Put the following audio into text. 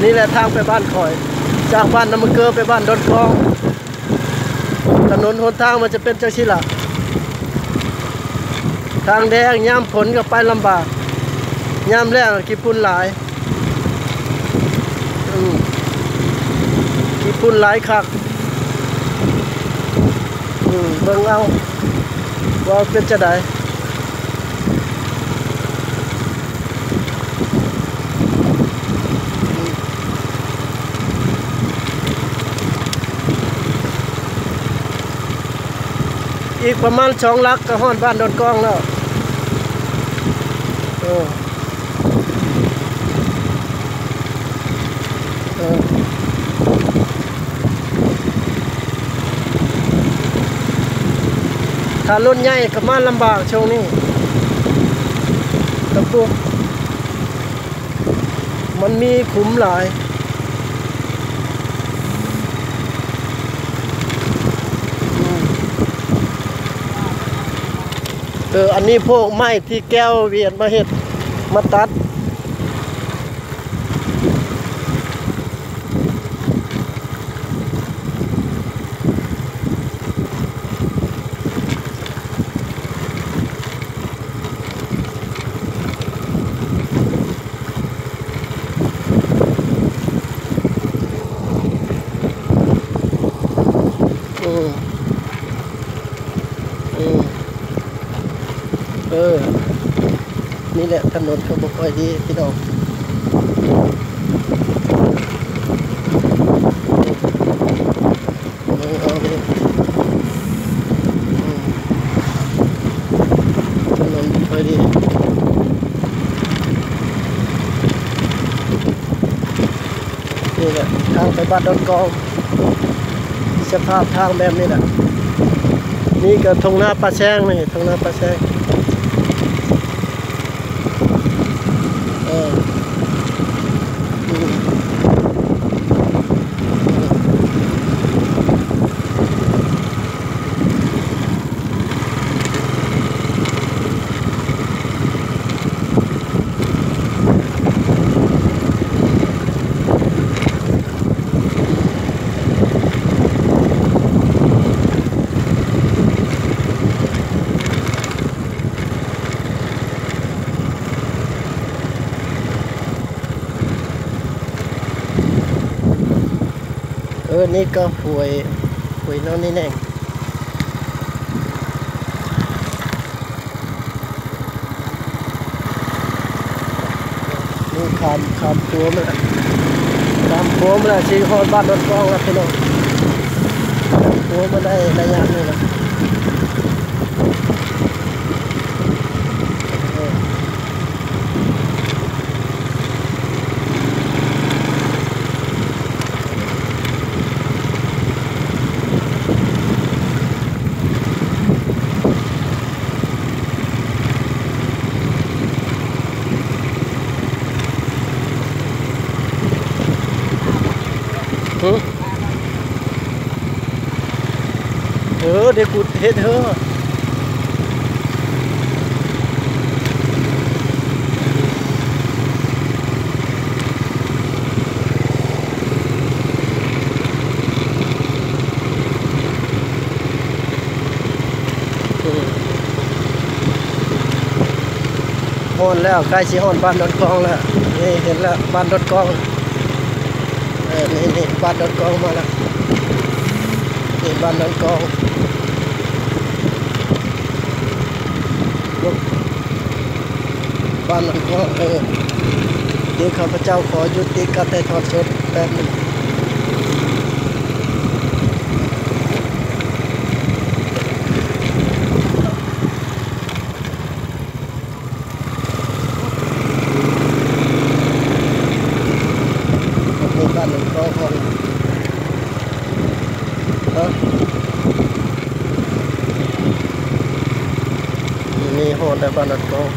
ນີ້ແຫຼະທາງໄປບ້ານຂ້ອຍ ຈາກບ້ານນ້ຳມັນເກີໄປບ້ານດອນກອງ. ຖະໜົນຫົນທາງມັນຈະເປັນຈັ່ງຊີ້ລະ ທາງແດງ ຍາມຝົນກໍໄປລຳບາກ ຍາມແລ້ງຂີ້ຝຸ່ນຫຼາຍ. ອືມ ຂີ້ຝຸ່ນຫຼາຍຄັກ. ອືມ ເບິ່ງເອົາວ່າເປັນຈັ່ງໃດ. ອີກປະມານສອງຫຼັກກໍຮອດບ້ານດອນກອງແລ້ວ. ເອີ ເອີ ຖ້າລົດໃຫຍ່ກໍມາລຳບາກຊ່ວງນີ້ ກະປຸກ ມັນມີຂຸມຫຼາຍ. ເອີ ອັນນີ້ພວກໄມ້ທີ່ແກ້ວວຽນມາເຮັດ ມາຕັດ. ອືມ ອືມ ເອີ ນີ້ແຫຼະ ຖະໜົນກໍບໍ່ຄ່ອຍດີພີ່ນ້ອງ. ເອີ ເອົາເດ້ ອືມ ຖະໜົນບໍ່ຄ່ອຍດີ. ນີ້ແຫຼະ ທາງໄປບ້ານດອນກອງ ສະພາບທາງແບບນີ້ແຫຼະ. ນີ້ກໍທົ່ງນາປ່າແຊງ ນີ້ທົ່ງນາປ່າແຊງ. ເອີ ອືມ ເອີ ນີ້ກໍຫ້ວຍ ຫ້ວຍໂນນນີ້ແໜ່ງ. ນີ້ຂ້າມ ຂ້າມຂົວມາແລ້ວ ຂ້າມຂົວມາແລ້ວ ຊິຮອດບ້ານດອນກອງແລ້ວພີ່ນ້ອງ. ຂ້າມຂົວມາໄດ້ໄລຍະໜຶ່ງແລ້ວ. ເອີ ດຽວກູເຮັດເຮີ. ຮອດແລ້ວ ໃກ້ຊິຮອດບ້ານດອນກອງແລ້ວ. ນີ້ເຫັນແລ້ວ ບ້ານດອນກອງ. ເອີ ນີ້ ນີ້ ບ້ານດອນກອງມາແລ້ວ. ນີ້ບ້ານດອນກອງ. ບ້ານດອນກອງ. ເອີ ດຽວຂ້າພະເຈົ້າຂໍຢຸດຕິການຖ່າຍທອດສົດແປັບໜຶ່ງ. ນີ້ບ້ານດອນກອງ. ຮະ? ນີ້ຮອດແລ້ວບ້ານດອນກອງ.